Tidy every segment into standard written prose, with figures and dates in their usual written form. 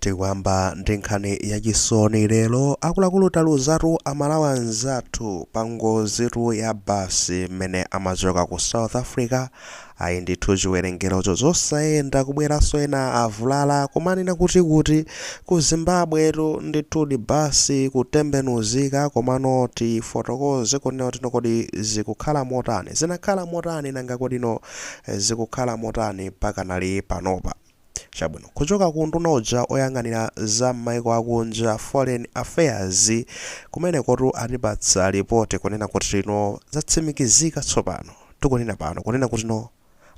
Tikuyamba ndi nkhani yachisoni lero. Akuluakulu, taluzatu Amalawi anzathu pa ngozitu ya basi mmene amachoka ku South Africa. Ayi ndithu, chiwerengerocho zosayenda, kubweranso ena avulala. Kumanena kuti ku Zimbabwetu ndithudi basi kutembenuzika. Komano tifotokoze kunena kuti kodi zikukhala motani, zinakhala motani, nanga kodino zikukhala motani pakanali panopa? Chabwino, kuchoka ku nduna uja oyang'anira za maiko akunja, Foreign Affairs, kumenekotu atipatsa ripoti kunena kuti ino zatsimikizika tsopano tikunena pano kunena kuti no,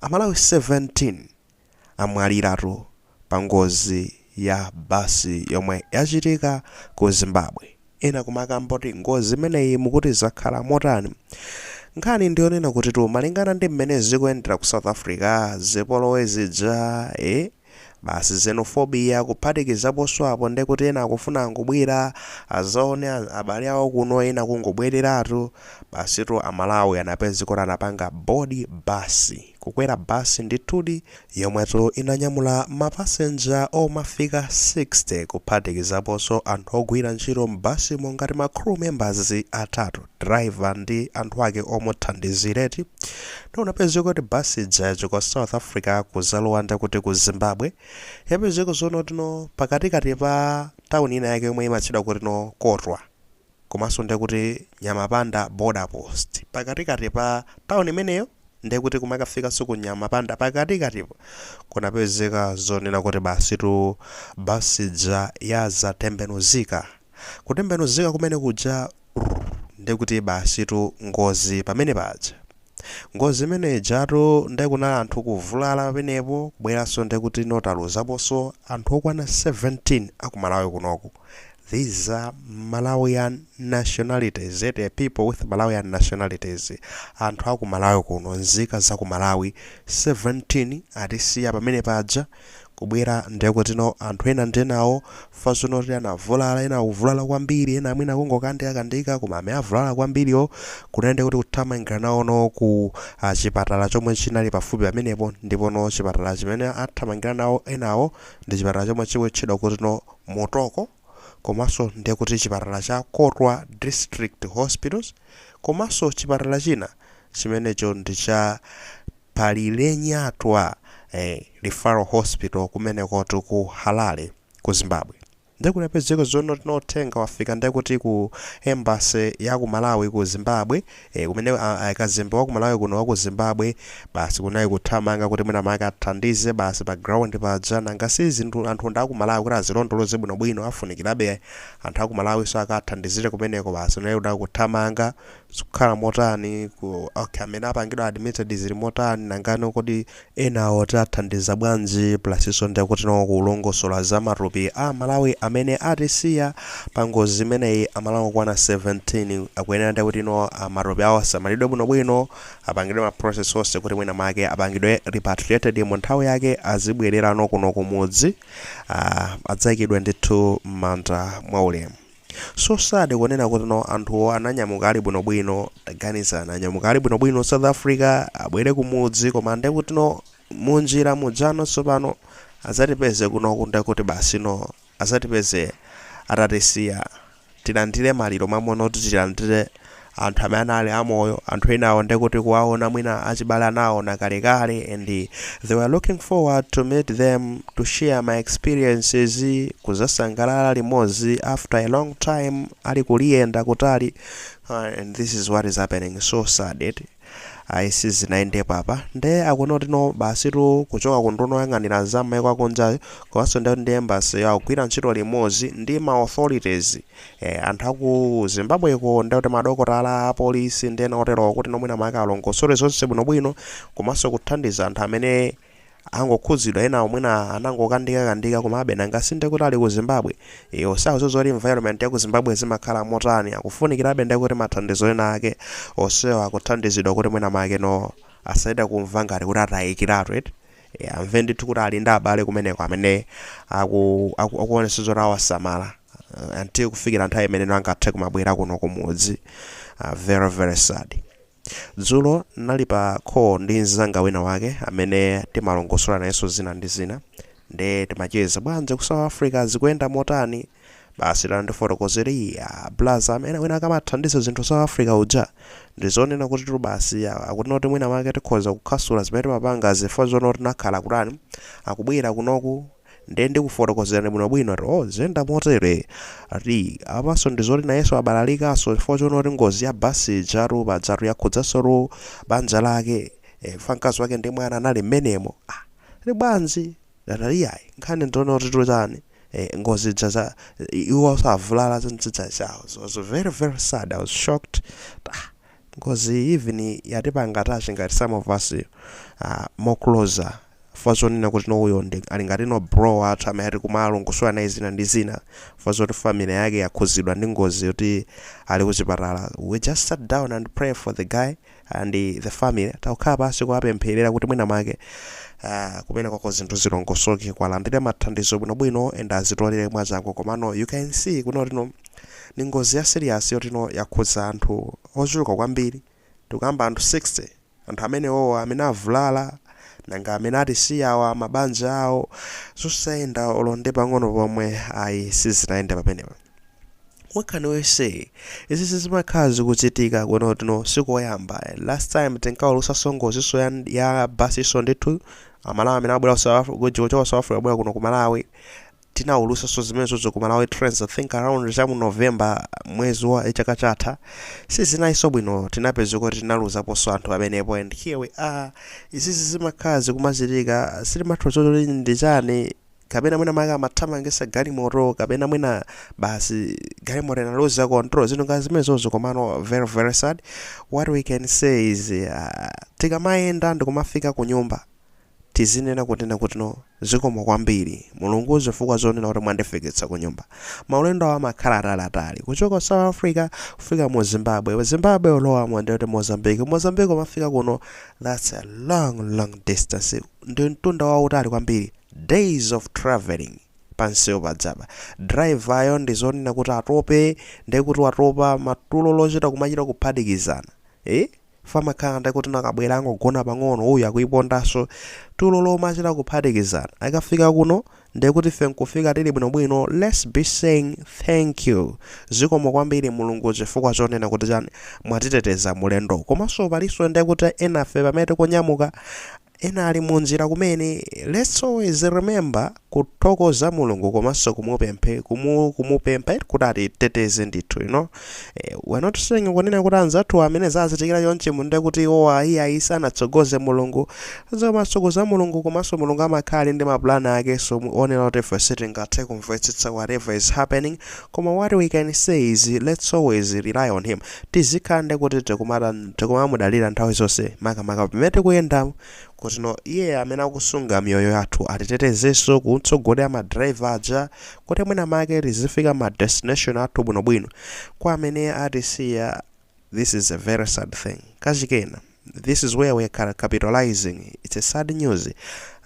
Amalawi 17 amwaliratu pa ngozi ya basi yomwe yachitika ku Zimbabwe. Ena kumakamba kuti ngozi imeneyi mukuti zakhala motani? Nkhani ndiyonena kuti tu malingana ndi mmene zikuyendera ku South Africa, zipolowe zija, basi xenophobia, kuphatikizaponso apo ndekuti ena akufuna angobwera azaone abale awo kuno, ena kungobwereratu. Basitu Amalawi anapeza kuti anapanga board basi, kukwera basi ndithudi yomwetu inanyamula mapasenja omafika 60, kuphatikizaponso anthu ogwira ntchito m'basimo ngati ma crew members atatu, driver ndi anthu ake omuthandizireti. Ndiunapezeka kuti basi ija yachoka South Africa kuzalowa ndekuti ku Zimbabwe. Yapezeka zono tino pakatikati pa tawuni ina yake yomwe imatchedwa kuti no Kotwa, komanso ndekuti Nyamapanda border post. Pakatikati pa tawuni imeneyo ndekuti kumakafikanso ku Nyamapanda, pakatikatipo kunapezeka zonena kuti basitu basi ija yazatembenuzika. Kutembenuzika kumene kuja ndekuti basitu ngozi pamene paja. Ngozi imene ijatu ndikunali anthu kuvulala pamenepo, kubweranso ndekuti notaluzaponso anthu okwana 17 akumalawi kunoku. These are Malawian nationalities, the people with Malawian nationalities, anthu aku Malawi kuno, nzika za ku Malawi 17 atisiya pamene paja. Kubwera ndekutino anthu ena ndenawo fasunoti anavulala, ena akuvulala kwambiri, ena amwene akungokandikakandika. Koma amene avulala kwambiriwo kunayenda kuti kuthamangira nawono ku chipatala chomwe chinali pafupi pamenepo. Ndipono chipatala chimene athamangira nawo enawo ndi chipatala chomwe chikutchedwa kuti no Mutoko, komanso ndekuti chipatala cha Kotwa District Hospitals, komanso chipatala china chimenecho ndi cha Parirenyatwa Referral Hospital kumenekotu ku Harare ku Zimbabwe. Ndikunapezeka zono tinothenga wafika ndekuti ku embassy ya ku Malawi ku Zimbabwe, kumene kazembe wa ku Malawi kuno wa ku Zimbabwe. Basi kunali kuthamanga kuti mwina maka athandize basi pa ground paja. Nanga si zinthu anthu ndi aku Malawi, kuti azilondoloze bwinobwino afunikirabe anthu aku Malawi, so akathandizire kumeneko. Basi kunali kuda kuthamanga, zikukhala motani ku, okay, amene apangidwa admitted zili motani, nangano kodi enawo tathandiza bwanji? Plusinso ndekuti no kulongosola za matupi a Malawi amene atisiya pa ngozi imeneyi. Amalawi okwana 17 akuyenera ndekuti no matupi awo asamalidwe bwinobwino, apangidwe ma process onse kuti mwina make apangidwe repatriated mu nthawi yake, azibwererano kuno kumudzi, adzayikidwe ndithu m'manda mwaulemu. So sad kunena kuti no anthuwo ananyamuka ali bwinobwino. Taganizana, anyamuka ali bwinobwino South Africa, abwere kumudzi, koma ndekuti no munjira mujano tsopano azatipeze kunoku, ndekuti basi no azatipeze atatisiya. Tilandire maliro mamono kuti tilandire anthu amene anali amoyo. Anthu enawo ndekuti kuwaona mwina achibale anaona kalekale, and they were looking forward to meet them, to share my experiences, kuzasangalala limodzi after a long time ali kuliyenda kutali, and this is what is happening. So sad, it ayi sizinayendepo apa. Nde akunoti no basitu kuchoka ku nduna oyang'anira za maiko akunjayo komanso ndi embassy akugwira ntchito limodzi ndi ma authorities, anthu aku Zimbabweko, ndekuti madokotala, apolisi ndi ena otero, kuti nomwina maka alongosole zonse bwinobwino, komanso kuthandiza anthu amene angokhudzidwa. Ena mwina anangokandikakandika, komabe nanga sinde kuti ali ku Zimbabwe, iyo sakudziwa zoti environment ya ku Zimbabwe zimakhala motani. Akufunikirabe ndekuti mathandizo ena ake onsewa akuthandizidwa kuti mwina make no asayenda kumva ngati kuti atayikiratu eti. Amve ndithu kuti ali ndi abale kumeneko amene akuonetsa zoti awasamala until kufikira nthawi imene angathe kumabwera kuno kumudzi. Very very sad. Dzulo nali pa call ndi mzanga wina wake amene timalongosola nayenso zina ndi zina. Nde timacheza bwanji ku South Africa, zikuyenda motani? Basi tandifotokozera. Iya, blaza amene wina akamathandiza zinthu South Africa uja, ndizonena kuti tu basi akuti noti mwina make tikhoza kukhasula zimene timapanga zifukwa zono tinakhala kutani, akubwera kunoku. Nde ndikufotokozerani bwinobwino ati, oh, ziyenda motere. Ati apanso ndizoti nayenso abalalikaso chifukwa chonoti ngozi ya basi ijatu pajatu yakhudzaso banja lake, fa mkazi wake ndi mwana anali mmenemo. Ah, li bwanji dataliyayi, nkhani ndionoti tutani, ngozi jaza iwo savulala zinzidza chawo. So it was very very sad. I was shocked. Ah, ngozi even yatipanga touch ngati some of us more closer fazonena kuti no, uyo ndi ali ngati no bro athu amene ati kumalongosola naye zina ndi zina, fazoti family yake yakhuzidwa ndi ngozi yoti ali kuchipatala. We just sat down and pray for the guy and the family. Takukhala pansi kuwapempherera kuti mwina make kumene kwako zinthu zilongosoke, kwalandire mathandizo bwinobwino and azitolere mwachangu. Komano you can see kunotino ni ngozi ya serious yotino yakhudza anthu ochuluka kwambiri. Tikuyamba anthu 60, anthu amenewowo amene avulala, nanga amene atisiyawa mabanja awo, zosayenda olonde pang'ono pomwe ayi, sizinayende pamenepo. What can we say? Izi zimakhala zikuchitika kunotino sikoyamba. Last time tinkaulusa ngoziso ya basiso ndithu, Amalawi amene abwera kuchoka South Africa abwera kuno ku Malawi, tinawulusanso zimenezozo ku Malawi Trends, I think around chamu November mwezi wa chaka chatha. Sizinayinso bwino, tinapeza kuti tinaluzaponso anthu amenepo. And here we are. Izizi zimakhala zikumachitika, sitimatha zoti ndi chani, kapena mwina maka amathamangisa galimoto, kapena mwina basi galimoto inaluza control, zinthu ngati zimenezozo. Komano very very sad. What we can say is tikamayenda ndikumafika ku nyumba, tizinena kunena kuti no, zikomo kwambiri Mulungu zifukwa zonena kuti mwandifikitsa ku nyumba. Maulendo awo amakhala ataliatali, kuchoka South Africa kufika mu Zimbabwe, Zimbabwe ulowamo ndiyoti Mozambique, Mozambique umafika kuno. That's a long long distance, ndi mtunda wautali kwambiri, days of traveling pansewu padzapa. Driver yo ndizonena kuti atope, ndekuti watopa matulo lochita kumachita kuphatikizana, eh? Famakhala ndekuti nakabwera angogona pang'ono, uyu akuipondanso, tulo lomachita kuphatikizana. Akafika kuno ndekuti ife nkufika tili bwinobwino. Let's be saying thank you, zikomo kwambiri Mulungu chifukwa chonena kuti chani, mwatiteteza mulendo. Komanso palinso ndekuti enafe pamene tikunyamuka, ena ali munjira kumene. Let's always remember kuthokoza Mulungu komanso kumupemphe kumupempha kuti atiteteze ndithu. We're not saying kunena kuti anzathu amene zazitikira chonchi munde kuti iwo ayi ayi sanatsogoze Mulungu, zamatsogoza Mulungu. Komanso Mulungu amakhala ndi mapulani ake, so onera kuti ife sitingathe kumvetsetsa whatever is happening. Koma what we can say is let's always rely on him. Tizikhala ndi kuti tikumamudalira nthawi zonse, makamaka pamene tikuyendamo, kuti no, iye amene akusunga miyoyo yathu atitetezenso kutsogolera madraiva aja kuti mwina make tizifika ma destination athu bwinobwino. Kwa amene atisiya, this is a very sad thing. Kachikena, this is where we are capitalizing. It's a sad news.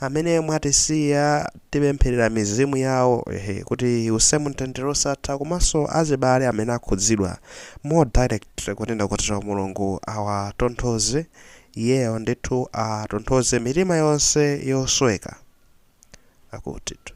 Amene mwatisiya, tipempherera mizimu yawo, ehe, kuti use mtendere osatha, komanso azibale amene akhudzidwa more direct, kunena kuti Mulungu awatonthoze, iyeyo ndithu atonthoze mitima yonse yosweka. Akutitu